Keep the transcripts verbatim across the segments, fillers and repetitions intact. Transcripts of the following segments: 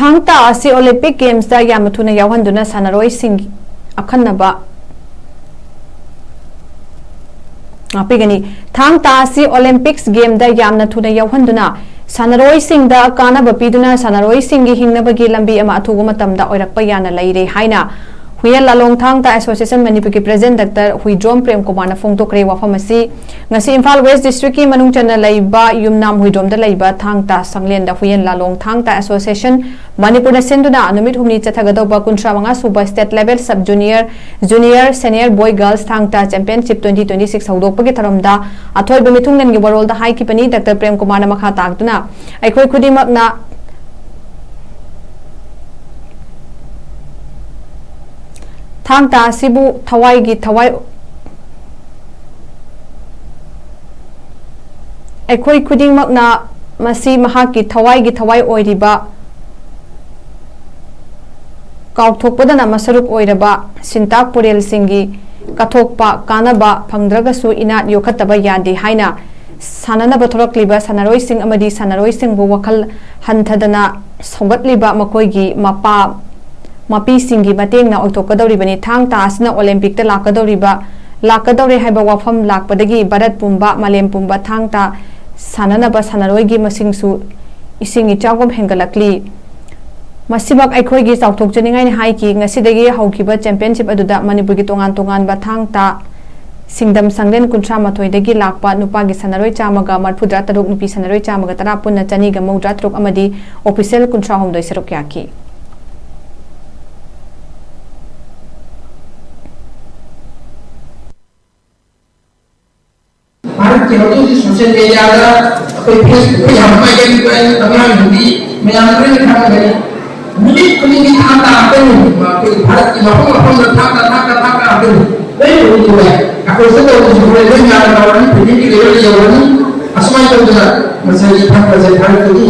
ꯊꯥꯡ ꯇꯥ ꯑꯁꯤ ꯑꯣꯂꯤꯝꯄꯤꯛ ꯒꯦꯝꯁꯇ ꯌꯥꯝꯅ ꯊꯨꯅ ꯌꯥꯎꯍꯟꯗꯨꯅ ꯁꯥꯟꯅꯔꯣꯏꯁꯤꯡ ꯑꯈꯟꯅꯕ ꯉꯥꯛꯄꯤꯒꯅꯤ꯫ ꯊꯥꯡ ꯇꯥ ꯑꯁꯤ ꯑꯣꯂꯤꯝꯄꯤꯛꯁ ꯒꯦꯝꯗ ꯌꯥꯝꯅ ꯊꯨꯅ ꯌꯥꯎꯍꯟꯗꯨꯅ ꯁꯥꯟꯅꯔꯣꯏꯁꯤꯡꯗ ꯀꯥꯟꯅꯕ ꯄꯤꯗꯨꯅ ꯁꯥꯟꯅꯔꯣꯏꯁꯤꯡꯒꯤ ꯍꯤꯡꯅꯕꯒꯤ ꯂꯝꯕꯤ ꯑꯃ ꯑꯊꯨꯕ ꯃꯇꯝꯗ ꯑꯣꯏꯔꯛꯄ ꯌꯥꯅ ꯂꯩꯔꯦ ꯍꯥꯏꯅ ꯍꯨꯏꯌꯦꯟ ꯂꯥꯂꯣꯡ ꯊꯥꯡ ꯇꯥ ꯑꯦꯁꯣꯁꯤꯌꯦꯁꯟ ꯃꯅꯤꯄꯨꯔꯒꯤ ꯄ꯭ꯔꯦꯁꯤꯗꯦꯟꯠ ꯗꯥꯛꯇꯔ ꯍꯨꯏꯗ꯭ꯔꯣꯝ ꯄ꯭ꯔꯦꯝ ꯀꯨꯃꯥꯔꯅ ꯐꯣꯡꯗꯣꯛꯈ꯭ꯔꯦ꯫ ꯋꯥꯐꯝ ꯑꯁꯤ ꯉꯁꯤ ꯏꯝꯐꯥꯜ ꯋꯦꯁ ꯗꯤꯁꯇ꯭ꯔꯤꯛꯀꯤ ꯃꯅꯨꯡ ꯆꯟꯅ ꯂꯩꯕ ꯌꯨꯝꯅꯥꯝ ꯍꯨꯏꯗ꯭ꯔꯣꯝꯗ ꯂꯩꯕ ꯊꯥꯡ ꯇꯥ ꯁꯪꯂꯦꯟꯗ ꯍꯨꯏꯌꯦꯟ ꯂꯥꯂꯣꯡ ꯊꯥꯡ ꯇꯥ ꯑꯦꯁꯣꯁꯤꯌꯦꯁꯟ ꯃꯅꯤꯄꯨꯔꯅ ꯁꯤꯟꯗꯨꯅ ꯅꯨꯃꯤꯠ ꯍꯨꯝꯅꯤ ꯆꯠꯊꯒꯗꯧꯕ ꯀꯨꯟꯊ꯭ꯔꯥ ꯃꯉꯥ ꯁꯨꯕ state level sub junior, junior senior boy girls Thang Ta championship twenty twenty six ꯍꯧꯗꯣꯛꯄꯒꯤ ꯊꯧꯔꯝꯗ ꯑꯊꯣꯏꯕ ꯃꯤꯊꯨꯡꯂꯦꯟꯒꯤ ꯋꯥꯔꯣꯜꯗ ꯍꯥꯏꯈꯤꯕꯅꯤ꯫ ꯗꯥꯛꯇꯔ ꯄ꯭ꯔꯦꯝ ꯀꯨꯃꯥꯔꯅ ꯃꯈꯥ ꯇꯥꯛꯇꯨꯅ ꯑꯩꯈꯣꯏ ꯈꯨꯗꯤꯡꯃꯛꯅ ꯊꯥꯡ ꯇꯥ ꯑꯁꯤꯕꯨ ꯊꯋꯥꯏꯒꯤ ꯊꯋꯥꯏ ꯑꯩꯈꯣꯏ ꯈꯨꯗꯤꯡꯃꯛꯅ ꯃꯁꯤ ꯃꯍꯥꯛꯀꯤ ꯊꯋꯥꯏꯒꯤ ꯊꯋꯥꯏ ꯑꯣꯏꯔꯤꯕ ꯀꯥꯎꯊꯣꯛꯄꯗꯅ ꯃꯁꯔꯨꯛ ꯑꯣꯏꯔꯕ ꯁꯤꯟꯇꯥꯛ ꯄꯨꯔꯦꯜꯁꯤꯡꯒꯤ ꯀꯠꯊꯣꯛꯄ ꯀꯥꯟꯅꯕ ꯐꯪꯗ꯭ꯔꯒꯁꯨ ꯏꯅꯥꯠ ꯌꯣꯛꯈꯠꯇꯕ ꯌꯥꯗꯦ ꯍꯥꯏꯅ ꯁꯥꯟꯅꯅꯕ ꯊꯣꯔꯛꯂꯤꯕ ꯁꯥꯟꯅꯔꯣꯏꯁꯤꯡ ꯑꯃꯗꯤ ꯁꯥꯟꯅꯔꯣꯏꯁꯤꯡꯕꯨ ꯋꯥꯈꯜ ꯍꯟꯊꯗꯅ ꯁꯧꯒꯠꯂꯤꯕ ꯃꯈꯣꯏꯒꯤ ꯃꯄꯥ ꯃꯄꯤꯁꯤꯡꯒꯤ ꯃꯇꯦꯡꯅ ꯑꯣꯏꯊꯣꯛꯀꯗꯧꯔꯤꯕꯅꯤ꯫ ꯊꯥꯡ ꯇꯥ ꯑꯁꯤꯅ ꯑꯣꯂꯦꯝꯄꯤꯛꯇ ꯂꯥꯛꯀꯗꯧꯔꯤꯕ ꯂꯥꯛꯀꯗꯧꯔꯦ ꯍꯥꯏꯕ ꯋꯥꯐꯝ ꯂꯥꯛꯄꯗꯒꯤ ꯚꯥꯔꯠ ꯄꯨꯝꯕ, ꯃꯥꯂꯦꯝ ꯄꯨꯝꯕ ꯊꯥꯡ ꯇꯥ ꯁꯥꯟꯅꯅꯕ ꯁꯥꯟꯅꯔꯣꯏꯒꯤ ꯃꯁꯤꯡꯁꯨ ꯏꯁꯤꯡ ꯏꯆꯥꯎꯒꯨꯝ ꯍꯦꯟꯒꯠꯂꯛꯂꯤ꯫ ꯃꯁꯤꯃꯛ ꯑꯩꯈꯣꯏꯒꯤ ꯆꯥꯎꯊꯣꯛꯆꯅꯤꯡꯉꯥꯏꯅꯤ ꯍꯥꯏꯈꯤ꯫ ꯉꯁꯤꯗꯒꯤ ꯍꯧꯈꯤꯕ ꯆꯦꯝꯄꯤꯌꯟꯁꯤꯞ ꯑꯗꯨꯗ ꯃꯅꯤꯄꯨꯔꯒꯤ ꯇꯣꯉꯥꯟ ꯇꯣꯉꯥꯟꯕ ꯊꯥꯡ ꯇꯥ ꯁꯤꯡꯗꯝ ꯁꯪꯂꯦꯟ ꯀꯨꯟꯊ꯭ꯔꯥ ꯃꯥꯊꯣꯏꯗꯒꯤ ꯂꯥꯛꯄ ꯅꯨꯄꯥꯒꯤ ꯁꯥꯟꯅꯔꯣꯏ ꯆꯥꯝꯃꯒ ꯃꯔꯐꯨꯇꯔꯥ ꯇꯔꯨꯛ, ꯅꯨꯄꯤ ꯁꯥꯟꯅꯔꯣꯏ ꯆꯥꯝꯃꯒ ꯇꯔꯥ, ꯄꯨꯟꯅ ꯆꯅꯤꯒ ꯃꯧꯗ꯭ꯔꯥ ꯇꯔꯨꯛ ꯑꯃꯗꯤ ꯑꯣꯐꯤꯁꯤꯌꯦꯜ ꯀꯨꯟꯊ꯭ꯔꯥ ꯍꯨꯝꯗꯣꯏ ꯁꯔꯨꯛ ꯌꯥꯈꯤ꯫ ꯚꯥꯔꯠꯀꯤ ꯍꯧꯖꯤꯛ ꯍꯧꯖꯤꯛ ꯁꯣꯁꯤꯌꯦꯜ ꯃꯦꯗꯤꯌꯥꯗ ꯑꯩꯈꯣꯏ ꯐꯦꯁꯕꯨꯛꯇ ꯌꯥꯝ ꯄꯥꯏꯒꯟꯕ ꯑꯉꯥꯡꯁꯤꯡꯗꯤ ꯃꯌꯥꯝꯅ ꯂꯣꯏꯅ ꯈꯪꯉꯝꯒꯅꯤ꯫ ꯅꯨꯃꯤꯠ ꯈꯨꯗꯤꯡꯒꯤ ꯊꯥꯡ ꯇꯥ ꯉꯥꯛꯇꯅꯤ꯫ ꯑꯩꯈꯣꯏ ꯚꯥꯔꯠꯀꯤ ꯃꯐꯝ ꯃꯐꯝꯗ ꯊꯥꯡ ꯇꯥ, ꯊꯥꯡ ꯇꯥ, ꯊꯥꯡ ꯇꯥ ꯉꯥꯛꯇꯅꯤ꯫ ꯂꯣꯏꯅ ꯎꯔꯤꯗꯨ ꯂꯩ꯫ ꯑꯩꯈꯣꯏ ꯆꯠꯇꯧꯕꯁꯨ ꯍꯣꯔꯦꯟ ꯂꯣꯏ ꯌꯥꯝꯅ ꯇꯧꯔꯅꯤ, ꯄ꯭ꯔꯤꯊꯤꯕꯤꯒꯤ ꯂꯣꯏꯅ ꯌꯧꯔꯅꯤ꯫ ꯑꯁꯨꯃꯥꯏꯅ ꯇꯧꯗꯅ ꯉꯁꯥꯏꯒꯤ ꯊꯥꯡ ꯇꯥꯁꯦ ꯚꯥꯔꯠꯇꯨꯒꯤ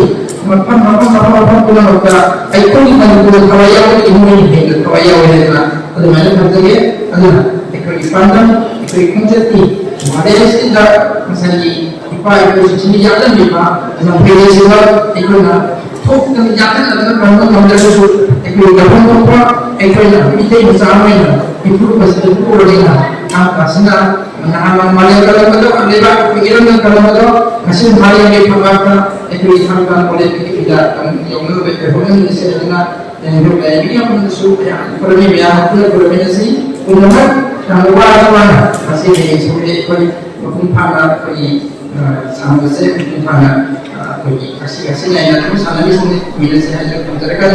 ꯃꯐꯝ, ꯃꯐꯝ, ꯃꯐꯝ, ꯃꯐꯝ ꯄꯨꯝꯅꯃꯛꯇ ꯑꯩꯈꯣꯏꯒꯤ ꯃꯅꯤꯄꯨꯔꯗ ꯊꯋꯥꯏ ꯌꯥꯎꯕꯒꯤ ꯏꯃꯨꯡ ꯍꯦꯟꯅ ꯊꯋꯥꯏ ꯌꯥꯎꯋꯦ ꯍꯥꯏꯗꯅ ꯑꯗꯨꯃꯥꯏꯅ ꯊꯝꯖꯒꯦ꯫ ꯑꯗꯨꯅ ꯑꯩꯈꯣꯏꯒꯤ ꯄꯥꯟꯗꯝ, ꯑꯩꯈꯣꯏꯒꯤ ꯈꯣꯡꯆꯠꯇꯤ ꯃꯥꯂꯦꯝ ꯑꯁꯤꯗ ꯉꯁꯥꯏꯒꯤ ꯏꯄꯥ ꯏꯄꯨꯁꯤꯡꯁꯤꯅ ꯌꯥꯠꯂꯝꯃꯤꯕ ꯂꯝꯐꯦꯜ ꯑꯁꯤꯗ ꯑꯩꯈꯣꯏꯅ ꯊꯣꯛꯇꯅ ꯌꯥꯠꯍꯟꯅꯗꯅ ꯀꯟꯕ ꯉꯝꯗ꯭ꯔꯒꯁꯨ, ꯑꯩꯈꯣꯏ ꯂꯧꯐꯝ ꯊꯣꯛꯄ ꯑꯩꯈꯣꯏꯅ ꯃꯤꯇꯩ ꯃꯆꯥ ꯑꯃ ꯑꯣꯏꯅ ꯏꯝꯄ꯭ꯔꯨꯞ ꯑꯁꯤꯗ ꯄꯨꯔꯕꯅꯤꯅ, ꯃꯍꯥꯛ ꯑꯁꯤꯅ ꯅꯍꯥꯟ ꯃꯥꯂꯦꯝ ꯀꯂꯝꯕꯗ ꯐꯪꯂꯤꯕ ꯑꯩꯈꯣꯏ ꯏꯔꯝꯗꯝ ꯀꯂꯝꯕꯗꯣ ꯉꯁꯤ ꯃꯥꯂꯦꯝꯒꯤ ꯐꯝꯕꯥꯛꯇ ꯑꯩꯈꯣꯏ ꯊꯥꯡ ꯇꯥ ꯀꯣꯂꯦꯖꯀꯤ ꯌꯧꯅꯕ ꯑꯩꯈꯣꯏ ꯍꯣꯠꯅꯃꯤꯟꯅꯁꯤ ꯍꯥꯏꯗꯨꯅ, ꯑꯩꯈꯣꯏ ꯃꯤ ꯑꯃꯅꯁꯨ ꯌꯥꯝ ꯈꯨꯔꯨꯝꯃꯤ, ꯃꯌꯥꯝ ꯄꯨꯟꯅ ꯈꯨꯔꯨꯝꯃꯤꯟꯅꯁꯤ꯫ ꯄꯨꯝꯅꯃꯛ ꯌꯥꯝꯅ ꯋꯥꯔꯕ ꯃꯥꯅ ꯉꯁꯤ ꯍꯌꯦꯡ ꯁꯣꯏꯗꯦ ꯑꯩꯈꯣꯏ ꯃꯄꯨꯡ ꯐꯥꯅ ꯑꯩꯈꯣꯏꯒꯤ, ꯑ, ꯁꯥꯟꯅꯕꯁꯦ ꯃꯄꯨꯡ ꯐꯥꯅ, ꯑ, ꯑꯩꯈꯣꯏꯒꯤ ꯉꯁꯤ ꯉꯁꯤ ꯉꯥꯏꯅ ꯑꯗꯨꯝ ꯁꯥꯟꯅꯃꯤꯟꯅꯁꯤ ꯍꯥꯏꯅ ꯊꯝꯖꯔꯒ